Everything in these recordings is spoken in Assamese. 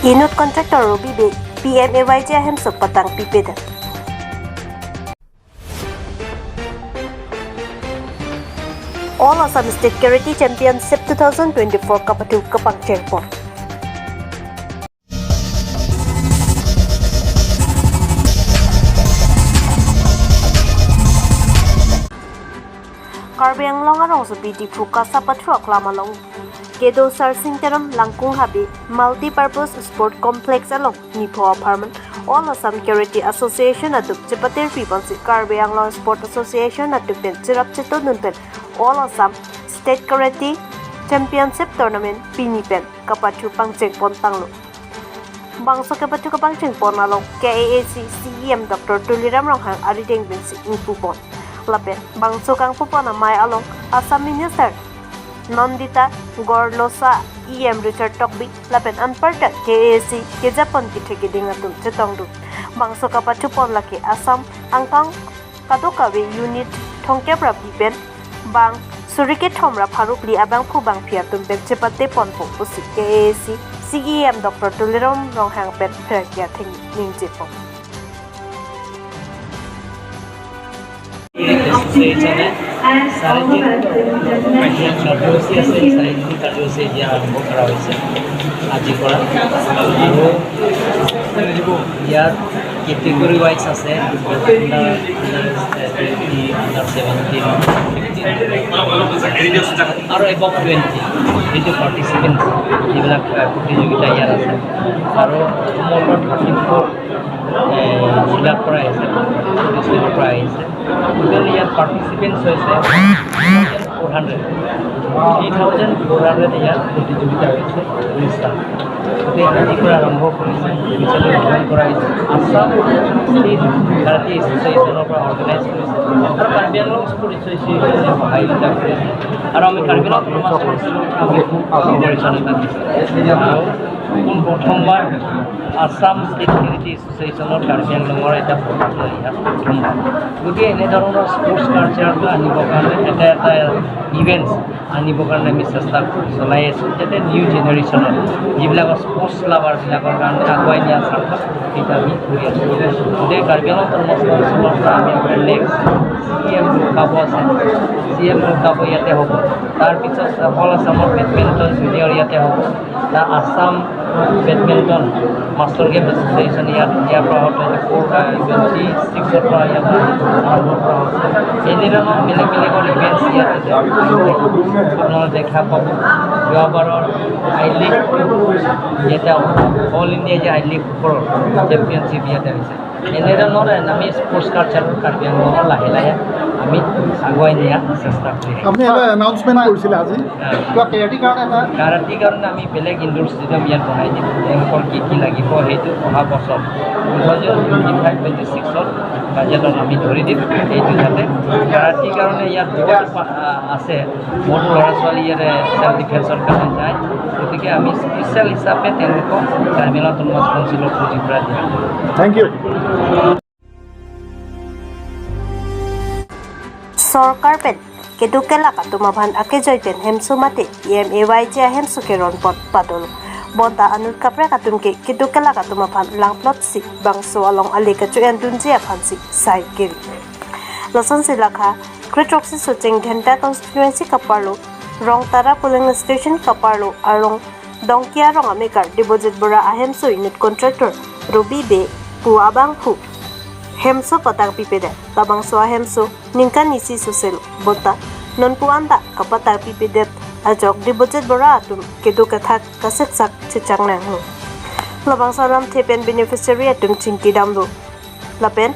Unit Contractor Ruby Be PMAYG Ahemso Patang Pipeda. All Assam State Karate Championship 2024 Kapatu Kapang Chengpon. Karbi Anglong arong so BD Phuka Sapatru Aklamalong Kedo Sar Singteram Langkung Habi Multi-Purpose Sport Complex along Nipo Apartment All Assam Karate Association atup Chipatir People's Karbi Anglong Sport Association atup pen Chirap Chito Nunpen All Assam State Karate Championship Tournament Pini Pen Kapatu Pangcheng Pon Tanglo Bangso Kapatu Kapangcheng Pon along KAAC CEM Dr. Tuliram Ronghang Arideng Ben Si Nipu Pon Lapen Bangso Kangpu Pon Amai along Assam Minister Nandita Gorlosa EM Richard Tokbi Lapen Anparta KAAC Kejapon Kithekiding atum Chetongdu Bangso Kapatu Pon Laki Assam Angkang Kadokawi Unit Thongkepra Bipen Bang Surike Thomra Pharukli Abang Phubang Phiatum Ben Chepate Ponpo Pusi KAAC CEM Dr. Tuliram Ronghang Pen Phrakia Thing Ningjepo. এছ'চিয়েশ্যনে চাৰিদিন কাৰ্যসূচী আছে। চাৰিদিন কাৰ্যসূচী এতিয়া আৰম্ভ কৰা হৈছে আজিৰ পৰা আৰু ইয়াত কেটেগৰী ৱাইজ আছে, আণ্ডাৰ 20, আণ্ডাৰ 17, 15 আৰু এবভ 20 যিটো পাৰ্টিচিপেণ্ট যিবিলাক প্ৰতিযোগিতা ইয়াত আছে আৰু অসমৰ পৰা 34 জিলাৰ পৰা আহিছে, ডিষ্ট্ৰিক্টৰ পৰা আহিছে। টোটেল ইয়াত পাৰ্টিচিপেণ্টছ হৈছে 400, 3,400 ইয়াত প্ৰতিযোগিতা হৈছে উৰিষ্যাত। গতিকে আজিৰ পৰা আৰম্ভ কৰিছে, উৰিষ্যালৈ ভ্ৰমণ কৰা হৈছে। আছাম ষ্টেট কাৰাটে এছ'চিয়েশ্যনৰ পৰা অৰ্গেনাইজ কৰিছে আৰু কাৰ্বি আংলং স্পৰ্ট এছ'চিয়েশ্যনে সহায়তা কৰিছে আৰু আমি কাৰ্বি আংলং অট'নমাছ কাউন্সিলৰ পৰা আমি খুব পৰিচালনা দিছোঁ আৰু পোনপ্ৰথমবাৰ আছাম ষ্টেট কাৰাটে এছ'চিয়েশ্যনৰ কাৰ্বি আংলঙৰ এটা ইয়াত প্ৰথমবাৰ। গতিকে এনেধৰণৰ স্পৰ্টছ কালচাৰটো আনিবৰ কাৰণে এটা এটা ইভেণ্টছ আনিবৰ কাৰণে আমি চেষ্টা চলাই আছোঁ, যাতে নিউ জেনেৰেশ্যনৰ যিবিলাকৰ স্পৰ্টছ লাভাৰবিলাকৰ কাৰণে আগুৱাই নিয়াৰ স্বাৰ্থত সেইটো আমি কৰি আছোঁ। গতিকে কাৰ্বি আংলং অট'নমাছ কাউন্সিলৰ পৰা আমি নেক্সট চি এম কাপ আছে, চি এম কাপ ইয়াতে হ'ব। তাৰপিছত অল আছামৰ বেডমিণ্টন জুনিয়ৰ ইয়াতে হ'ব। তাৰ Assam badminton master game association ইয়াত ইয়াৰ পৰা 24, 26ৰ পৰা ইয়াত আৰম্ভ কৰা হৈছে। এনেধৰণৰ বেলেগ বেলেগৰ ইভেণ্টছ ইয়াত আপোনালোকে দেখা পাব। যোৱাবাৰৰ আই লীগ ইয়াতে অল ইণ্ডিয়া যে আই লীগ ওপৰৰ চেম্পিয়নশ্বিপ ইয়াতে হৈছে। এনেধৰণৰ আমি স্পৰ্টছ কালচাৰৰ কাৰ্বি আংলঙৰ লাহে লাহে আমি আগুৱাই নিয়াৰ চেষ্টা কৰি আহিছোঁ। আপুনি এটা এনাউন্সমেণ্ট কৰিছিলে আজি কিবা কেৰাটিৰ কাৰণে এটা কাৰাটিৰ কাৰণে আমি বেলেগ ইনডোৰ ষ্টেডিয়াম ইয়াত বনাই দিম। তেওঁলোকৰ কি কি লাগিব সেইটো অহা বছৰ 2025, 26ত বাজেটত আমি ধৰি দিম সেইটো, যাতে কাৰাটিৰ কাৰণে ইয়াত বহুত আছে, বহুতো ল'ৰা ছোৱালী ইয়াতে চেল্ফ ডিফেন্সৰ কাৰণে যায়। গতিকে আমি স্পেচিয়েল হিচাপে তেওঁলোকক কাৰ্বি আংলং অট'নমাছ কাউন্সিলৰ পুঁজিৰ পৰা দিয়া। Thank you. Sarkar pen kedukela katumaban ake joy pen hemsu mate EMAYG hemsu ke ronpot padol bonta anut kapra katum ke kedukela katumaban langplot si bangso along ale ka chu en dunji aphan si sai kiri loson silakha kritroxi socheng dhenta constituency kaparlo Rongtara polling station kaparlo arong Dongkia rong amekar Debojit Bora ahemsu unit contractor Ruby Be pu abang phu hemso patang pipede labang soa hemso ningka nisi susel bonta nonpuanda kapata pipede ajok Debojit Bora atum kedu katha kasek sak chichang nang lo labang salam thepen beneficiary atum chinki damlo lapen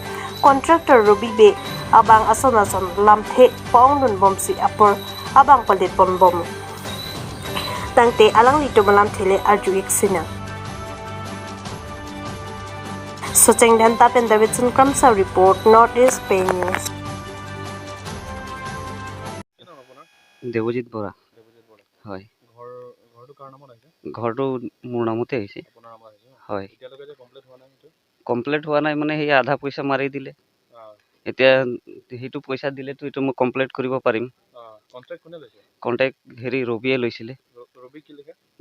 contractor Ruby Be abang ason ason lamthe pong nun bomsi apor abang palit pon bom tangte alang lito malam thele arju iksina Socheng Dhanta pen Davidson Kramsa report, North East Pay News. Debajit Bora. হয়, ঘৰটো মোৰ নামতে আহিছে। হয়, কমপ্লিট হোৱা নাই, মানে সেই আধা পইচা মাৰি দিলে। এতিয়া সেইটো পইচা দিলেতো এইটো মই কমপ্লিট কৰিব পাৰিম। কণ্টেক্ট হেৰি ৰবিয়ে লৈছিলে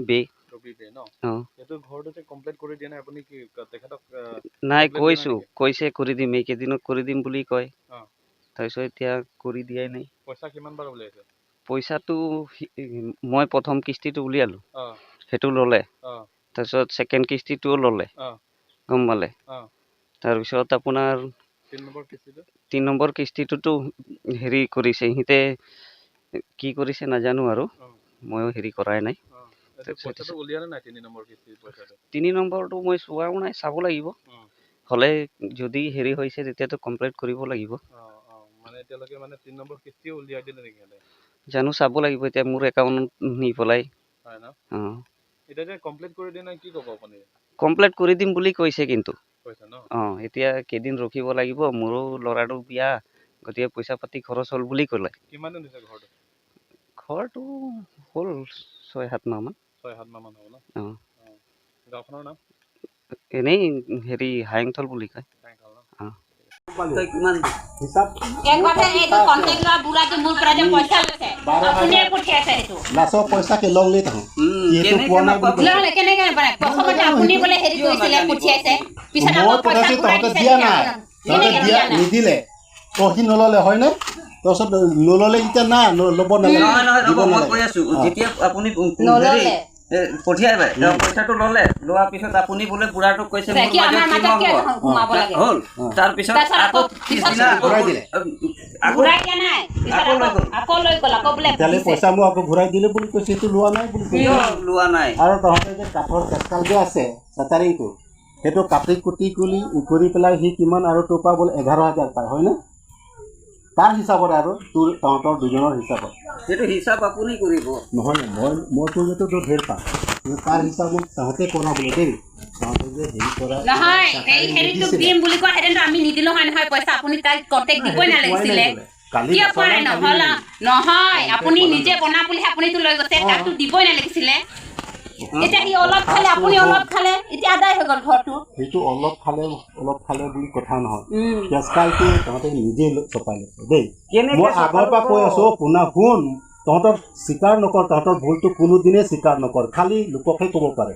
বে। ৰবি বে ন? অঁ। এইটো ঘৰটো যে কমপ্লিট কৰি দিয়া নাই, আপুনি কি তেখেতক নাই কমপ্লেইন দিয়া নাই কৈছোঁ, নেকি? কৈছে কৰি দিম, এইকেইদিনত কৰি দিম বুলি কয়। অঁ। তাৰপিছত এতিয়া কৰি দিয়াই নাই। পইচা কিমান বাৰ উলিয়াইছে? পইচাটো মই প্ৰথম কিস্তিটো উলিয়ালোঁ, অঁ। সেইটো ল'লে। অঁ। তাৰপিছত ছেকেণ্ড কিস্তিটোও ল'লে। অঁ। গম পালে? অঁ। তাৰপিছত আপোনাৰ 3 নম্বৰ কিস্তিটো? 3 নম্বৰ কিস্তিটোতো হেৰি কৰিছে, সিহঁতে কি কৰিছে নাজানো আৰু, অঁ। ময়ো হেৰি কৰাই নাই। অঁ, এইটো পইচাটো উলিয়ালে নাই 3 নম্বৰ কিস্তিৰ পইচাটো? 3 নম্বৰটো মই চোৱাও নাই, চাব লাগিব। অঁ। হ'লে যদি হেৰি হৈছে তেতিয়াতো কমপ্লিট কৰিব লাগিব। অঁ অঁ, মানে এতিয়ালৈকে মানে 3 নম্বৰ কিস্তিও উলিয়াই দিলে নেকি সিহঁতে? জানো, চাব লাগিব এতিয়া মোৰ একাউণ্টত নি পেলাই। হয় ন? অঁ। এতিয়া যে কমপ্লিট কৰি দিয়া নাই, কি ক'ব আপুনি? কমপ্লিট কৰি দিম বুলি কৈছে কিন্তু। কৈছে ন? অঁ, এতিয়া কেইদিন ৰখিব লাগিব, মোৰো ল'ৰাটো বিয়া, গতিকে পইচা পাতি খৰচ হ'ল বুলি ক'লে। কিমান দিন হৈছে ঘৰটো? ঘৰটো হ'ল 6-7 মাহমান। 6-7 মাহমান হ'ব ন? অঁ। অঁ। গাঁওখনৰ নাম? এনেই হেৰি হায়েংথল বুলি কয়। হায়েংথল ন? অঁ। নিদিলে সি নললে হয়নে? তাৰপিছত নললে এতিয়া না ল'ব নালাগে। নহয়, মই কৈ আছো, যেতিয়া আপুনি পঠিয়াই পইচাটো ললে, লোৱাৰ পিছত আপুনি বোলে বুঢ়াটোক কৈছে হ'ল, তাৰপিছত আকৌ পিছদিনা পইচা মোক আকৌ ঘূৰাই দিলে বুলি কৈছে, এইটো লোৱা নাই বুলি কৈছে। লোৱা নাই। আৰু তহঁতে যে কাঠৰ কেঁচাল যে আছে চেটাৰিংটো, সেইটো কাটি কুটি কৰি পেলাই সি কিমান আৰু তোৰ পৰা বোলে 11,000 পায় হয়নে? তাৰ হিচাপত আৰু তোৰ তহঁতৰ দুজনৰ হিচাপত। সেইটো হিচাপ আপুনি কৰিব। নহয়, মই কৰিলেতো তোৰ ঢেৰ পাম, কিন্তু তাৰ হিচাপত তহঁতে কৰা বোলে দেই, তহঁতে যে হেৰি কৰা নহয়, সেই হেৰিটো দিম বুলি কোৱা হেঁতেনতো আমি নিদিলো হয় নহয় পইচা। আপুনি তাইক কণ্টেক্ট দিবই নালাগিছিলে। কিয় পোৱা নাই? নহ'ল নহয়, আপুনি নিজে বনাম বুলিহে আপুনিতো লৈ গৈছে, তাকতো দিবই নালাগিছিলে। এতিয়া সি অলপ খালে, আপুনি অলপ খালে, এতিয়া আদায় হৈ গ'ল ঘৰটো। সেইটো অলপ খালে অলপ খালে বুলি কথা নহয়, কেঁচকালটো তহঁতে নিজে চপাই লৈছে দেই। মই আগৰ পৰা কৈ আছোঁ, শুনা শুন, তহঁতৰ স্বীকাৰ নকৰ, তহঁতৰ ভুলটো কোনোদিনেই স্বীকাৰ নকৰ, খালি লোককহে ক'ব পাৰে।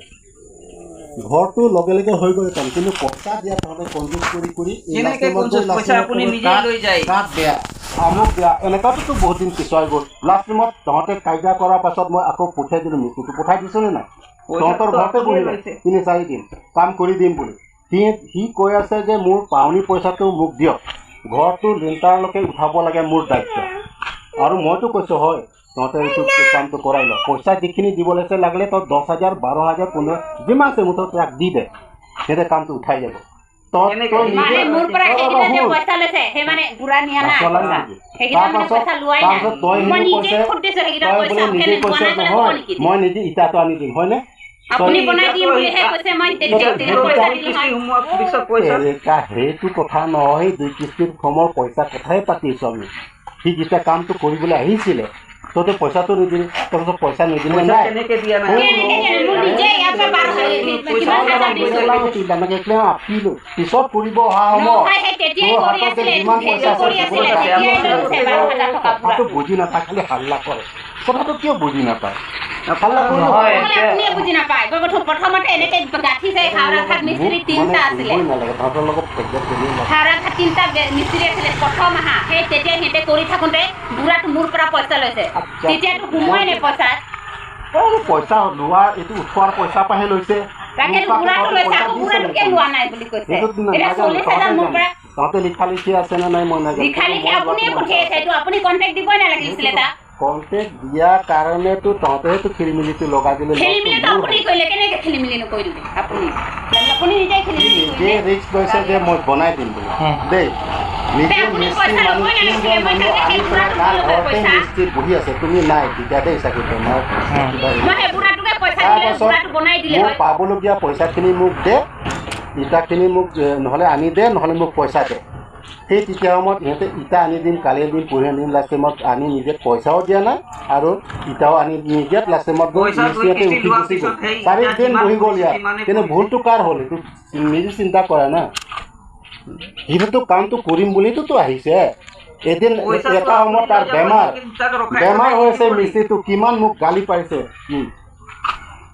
ঘৰটো লগে লগে হৈ গ'ল কাম, কিন্তু পইচা দিয়া তহঁতে কনজুচ কৰি কৰি কাঠ বেয়া আমুক বেয়া এনেকুৱাটোতো বহুত দিন পিছুৱাই গ'ল। লাষ্ট টাইমত তহঁতে কাজিয়া কৰাৰ পাছত মই আকৌ পঠিয়াই দিলোঁ, মিস্ত্ৰীটো পঠাই দিছোঁ নে নাই? তহঁতৰ ঘৰতে বহিলে 3-4 দিন কাম কৰি দিম বুলি। সি কৈ আছে যে মোৰ পাৱনি পইচাটো মোক দিয়ক, ঘৰটো লিণ্টাৰলৈকে উঠাব লাগে মোৰ দায়িত্ব। আৰু মইতো কৈছোঁ হয় তহঁতে এইটো কামটো কৰাই ল, পইচা যিখিনি দিব লাগিছে লাগিলে তই 10,000 12,000 15 যিমান আছে মুঠতে তাক দি দে, সিহঁতে কামটো উঠাই যাব। মই নিজে ইটাটো আনি দিম হয়নে? সেইটো কথা নহয়, 2 কিস্তিৰ ফৰ্মৰ পইচা কথাই পাতিছোঁ আমি। সি যেতিয়া কামটো কৰিবলৈ আহিছিলে তহঁতে পইচাটো নিদিলি, তহঁতে পইচা নিদিলে নাই। পিছত কৰিব অহা সময়ত যিমান পইচা আছে কথাটো বুজি নাপায়, খালি হাল্লা কৰে। কথাটো কিয় বুজি নাপায়? পইচা লোৱা এইটো উঠোৱাৰ পইচা পৰাহে লৈছে। তহঁতে লিখা লিখি আছে নে নাই মই নাজানো। কণ্টেক্ট দিয়াৰ কাৰণেতো তহঁতেতো খেলি মেলিটো লগাই দিলে। নিজে ৰিস্ক লৈছে যে মই বনাই দিম বুলি দেই, নিজে মিস্ত্ৰী মানুহ 3জন মানুহ আনি পেলাই তাৰ ঘৰতে মিস্ত্ৰী বহি আছে, তুমি নাই তেতিয়া দেই চাগে বেমাৰ কিবা। তাৰপাছত মোৰ পাবলগীয়া পইচাখিনি মোক দে, ইটাখিনি মোক নহ'লে আনি দে, নহ'লে মোক পইচা দে। সেই তেতিয়া সময়ত ইহঁতে ইটা আনি দিম, কালি আনি দিম, পৰহি আনি দিম, লাষ্ট টাইমত আনি নিজে পইচাও দিয়া নাই আৰু ইটাও আনি নিদিয়াত লাষ্ট টাইমত গৈ মিস্ত্ৰীহঁতে উঠি গুচি গ'ল। 4 দিন বহি গ'ল ইয়াত। কিন্তু ভুলটো কাৰ হ'ল সেইটো নিজে চিন্তা কৰা না। সিহঁতেতো কামটো কৰিম বুলিতো আহিছে। এদিন এটা সময়ত তাৰ বেমাৰ বেমাৰ হৈ আছে মিস্ত্ৰীটো, কিমান মোক গালি পাৰিছে।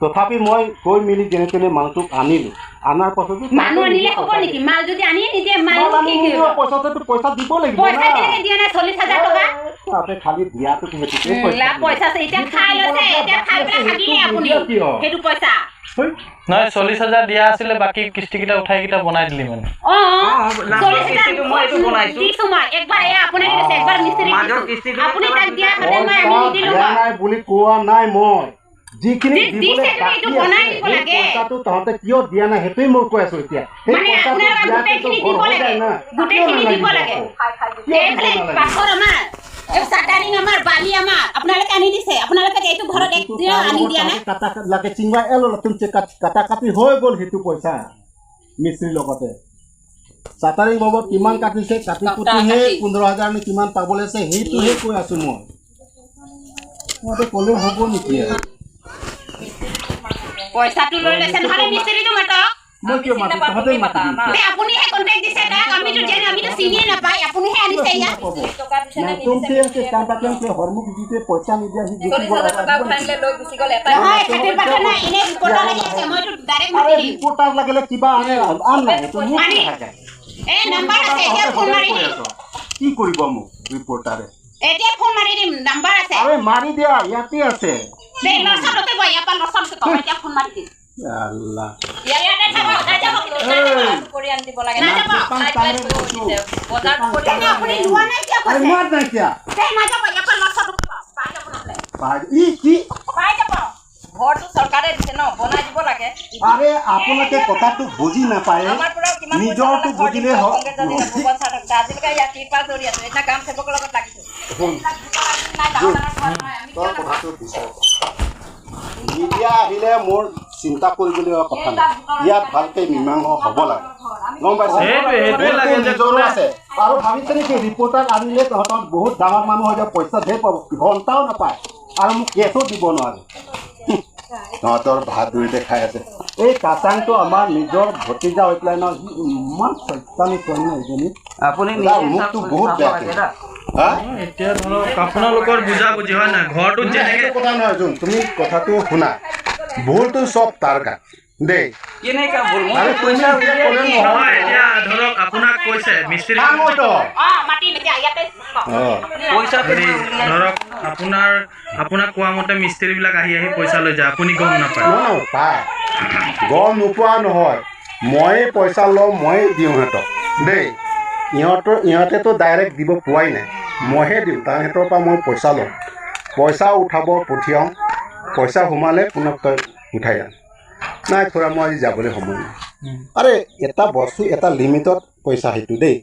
তথাপি মই গৈ মেলি যেনে তেনে মানুহটোক আনিলোঁ। আনাৰ পাছতো মানুহ আনিলে হ'ব নেকি? মাল যদি আনিয়ে নিদিয়ে, মাল কি পইচাটো পইচা দিব লাগিব। পইচা কেনেকৈ দিয়া নাই 40,000 টকা? তাতে খালি দিয়াটো সেইটোকে লাভ পইচা আছে। এতিয়া খাই লৈছে, এতিয়া খাই পেলাই হাগিলে আপুনি সেইটো পইচা। নহয় 40,000 দিয়া আছিলে, বাকী কিস্তি কেইটা উঠাই কেইটা বনাই দিলি মানে। অ 40,000 মই এইটো বনাইছো দিছো মই একবাৰ, এয়া আপুনি দিছে একবাৰ মিস্ত্ৰী দিছো, আপুনি তাক দিয়া হেতেন মই আমি নিদিলো হয় নাই বুলি কোৱা নাই মই। যিখিনি দিবলৈ বাকী আছে পইচাটো তহঁতে কিয় দিয়া নাই সেইটোৱে মই কৈ আছো। এতিয়া সেই পইচাটো দিয়াটো ঘৰ হৈ যায় না, গোটেইখিনি দিব লাগে। এইফালে পাথৰ আমাৰ, চাটাৰিং আমাৰ, বালি আমাৰ, আপোনালোকে আনি দিছে। আপোনালোকে এইটো ঘৰত এক দিনো আনি দিয়া নাই। কাটা লাগে চিংবা এল তুমি কাটা কাটি হৈ গ'ল সেইটো পইচা মিস্ত্ৰীৰ লগতে। চাটাৰিং বাবদ কিমান কাটিছে, কাটি কুটিহে 15,000 নে কিমান পাবলৈ আছে, সেইটোহে কৈ আছো মই। মইতো ক'লে হ'ব নেকি? পইচাটো লৈ লৈছে নহ'লে মিস্ত্ৰীটো মাতক। মই কিয় মাতিম? তহঁতে মাতিবি। আপুনিহে কণ্টেক্ট দিছে তাক, আমিতো জানো, আমিতো চিনিয়ে নাপায়, আপুনিহে আনিছে ইয়াত। নহয় খাতিৰ পাত্ৰ নাই, এনেই ৰিপৰ্টাৰ লাগি আছে। মইতো ডাইৰেক্ট মাতি দিম। ৰিপৰ্টাৰ লাগিলে কিবা আনে আন নাই, সেইটো মোক নাথাকে। এই নাম্বাৰ আছে, এতিয়া ফোন মাৰি দিম। কি কৰিব মোক ৰিপৰ্টাৰে? এতিয়া ফোন মাৰি দিম, নাম্বাৰ আছে। আৰে মাৰি দিয়া, ইয়াতে আছে। দে লচনতে বই, ইয়াৰ পৰা লচনতে কম, এতিয়া ফোন মাৰি দিম। আল্লাহ ইয়াতে থাকক, নাযাব কিন্তু, কৰি আনি দিব লাগে। বজাৰ কৰি আপুনি লোৱা নাই কিয় কৈছে? মাত নাই কিয়? দে নাযাব, ইয়াৰ পৰা লচনতে পাই যাব নহ'লে। পাই ই কি পাই যাব। ঘৰটো চৰকাৰে দিছে ন, বনাই দিব লাগে। আৰে আপোনালোকে কথাটো বুজি নাপায়, নিজৰটো বুজিলে হয়। আজিলৈকে ইয়াত তিৰপাল ধৰি আছো, এতিয়া গ্ৰাম সেৱকৰ লগত লাগিছো। তই কথাটো বিচাৰ। মিডিয়া আহিলে মোৰ চিন্তা কৰিবলগীয়া কথা নাই, ইয়াত ভালকে মীমাংসা হ'ব লাগে, গম পাইছে? নিজৰো আছে। আৰু ভাবিছে নেকি ৰিপৰ্টাৰ আনিলে তহঁতৰ বহুত ডাঙৰ মানুহ হৈ যাব, পইচা ধেৰ পাব? ঘণ্টাও নাপায় আৰু মোক কেছো দিব নোৱাৰে। তহঁতৰ ভাত দুইতে খাই আছে। এই কাচাংটো আমাৰ নিজৰ ভতিজা হৈ পেলাই ন, সি ইমান চৈতানি কৰে ন এইজনী। আপুনি মোকতো বহুত বেয়া কৰে। এতিয়া ধৰক আপোনালোকৰ বুজাবুজি হয় নাই ঘৰটোত যেনেকে কথা নহয় যোন, তুমি কথাটো শুনা, ভুলটো চব তাৰ গাত দেই। কেনেকা ভুল? নহয় এতিয়া ধৰক আপোনাক কৈছে মিস্ত্ৰী ধৰক আপোনাৰ আপোনাক কোৱা মতে মিস্ত্ৰীবিলাক আহি আহি পইচা লৈ যায়, আপুনি গম নাপায়। পায়, গম নোপোৱা নহয়, ময়ে পইচা লওঁ, ময়ে দিওঁ সিহঁতক দেই। ইহঁতেতো ডাইৰেক্ট দিব পোৱাই নাই, মইহে দিওঁ। তাহাঁতৰ পৰা মই পইচা লওঁ, পইচা উঠাব পঠিয়াওঁ, পইচা সোমালে পুনৰ তই উঠাই আন। নাই খুৰা মই আজি যাবলৈ সময় নাই। আৰে এটা বস্তু এটা লিমিটত পইচা সেইটো দেই,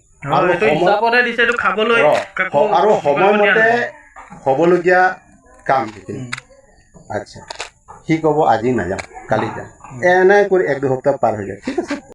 আৰু সময়মতে হ'বলগীয়া কাম সেইখিনি। আচ্ছা সি ক'ব আজি নাযাওঁ কালি যাম, এনে কৰি 1-2 সপ্তাহ পাৰ হৈ যায়। ঠিক আছে।